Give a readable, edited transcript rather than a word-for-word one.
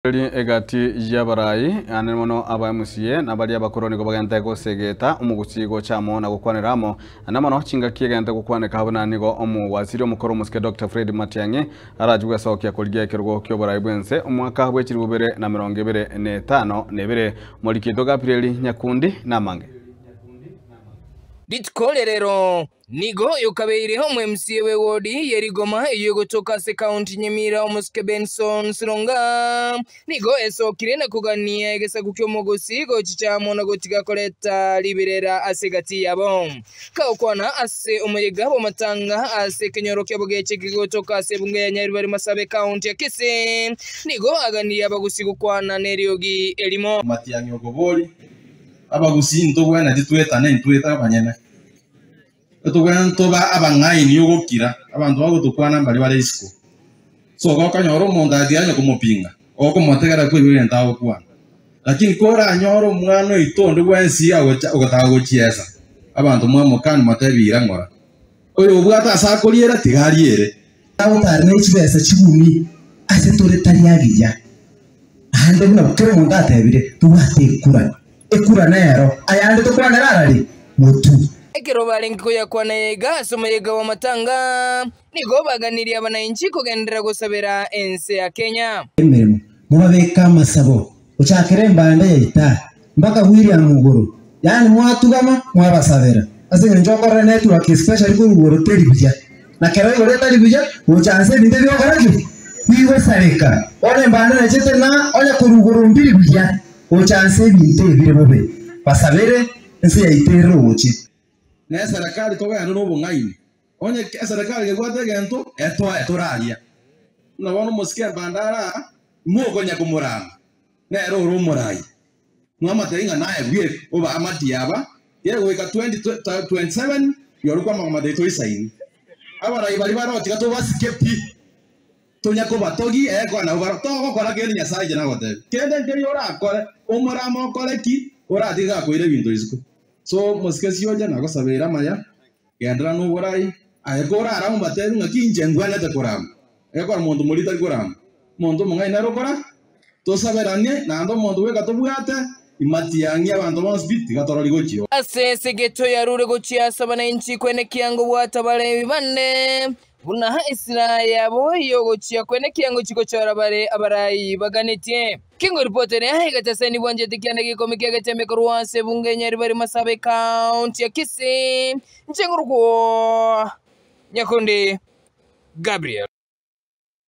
Eri egati y'abarai, ane mono aba MCA na baria abakoro nigo bagente gosegeta omogusii gocha amo na gokwanera amo. Ane mono chingaki egente gokwaneka buna nigo omowaziri omokoro omosike Doctor Fred Matiang'i arache gwesokia korigia ekerogo ki'oborai bw'ense omwaka bwe chilifu bibere na emerongo ebere na etano na ebere. Omoriki oito Gabriel Nyakundi namange. Rituko ria rero Nigo okabeire omo-MCA bw'ewodi ye Rigoma eyio egotoka ase ekaunti Nyamira omosike Benson Sironga nigo esokire na kogania egesaku ki'omogosi gochicha amo na gotiga koreta riberera ase egati yabo. Kagokwana ase omoyega bw'amatanga ase ekenyoro kia Bogeche kegotoka ase ebunge ya Nyaribari Masabe ekaunti ya Kisii nigo aganirie abagusi gokwana neriogi erimo. Matiang'i okobori, Abagusii ntobwenereti twetane intwete abanyene. Etobwenerete tobe abang'aini ogokira abanto bagotokwana mbaria bare isiko. So gokonyora omonto atiga onye komopinga, okomotegera koigwa egento agokwana. Lakini koranyore omwana oito onde bwensi agocha ogotaka gochiesa, abanto mwamokani motebi ira ng'ora. Oyo obwate ase akoriera tiga ariere. Agotara ne chibesa chigumi ase tore tari agiya, naende buna kera omonto atebire, tobwate ekura. Ekura nero, ayande tokwanera arari? Motu. Ekero barenge koyakwana yaiga ase omoyega bw'amatanga, nigo baganirie abanainchi kogenderera gosabera ense ya Kenya. Emeremo, mobabeke amasabo, gochakera embanda ya Itai mpaka William igoro, yaani mwatugama mwabasabera, ase eng'encho okorora network especially korwa igoro teri buya, na kero igoro etari buya gocha nse ebinto ebi ki? Bigosareka. Bono embanda nachete na onye korwa igoro mbiri buya, gocha nse ebinto ebire bobe, basabere ense yaito ere roche. Na eserekari togende nobong'aini, onye eserekari kebwate egento, etoe toraria. Buna bono omosike embanda ara aa, mokonya komorama, nere ore omorai. Mwamotebi ng'a naye bweka obe amatia aba, kegoika 2027 rirorio kwamanya toisaini. Abarai baria baroo tiga tobasike pi. Tonya kobatogia, ee, kwana nabo barabwo. Togokora kende Nyasae inche nagotebia. Kende nkeria orakore, omorame okore ki, oratige gakoira ebinto isiko. So mosike siocha nagosabeire amaya, genderera noborai, aye korarame obatebi ng'aki inche ngwenerete korama. Egekora monto moria tari korama, omonto omong'aini nere okora, tosaberanie, naende omonto bweka tobwate, imatiang'i abanto bonsi pi, tiga torori gochia oo. Ase esegeto yarure gochia ase abananchi kwenekia ngobwata bare ebibande, Buna esira yabo y'ogochia kwenekia ngochia gochora bare abarai baganetie. Kingo ripoti ere egateseni bwanchete kianda gekomi kia getembe korwa ase ebunge Nyaribari Masabe County ya Kisii, inche ngorokwo Nyakundi Gabriel.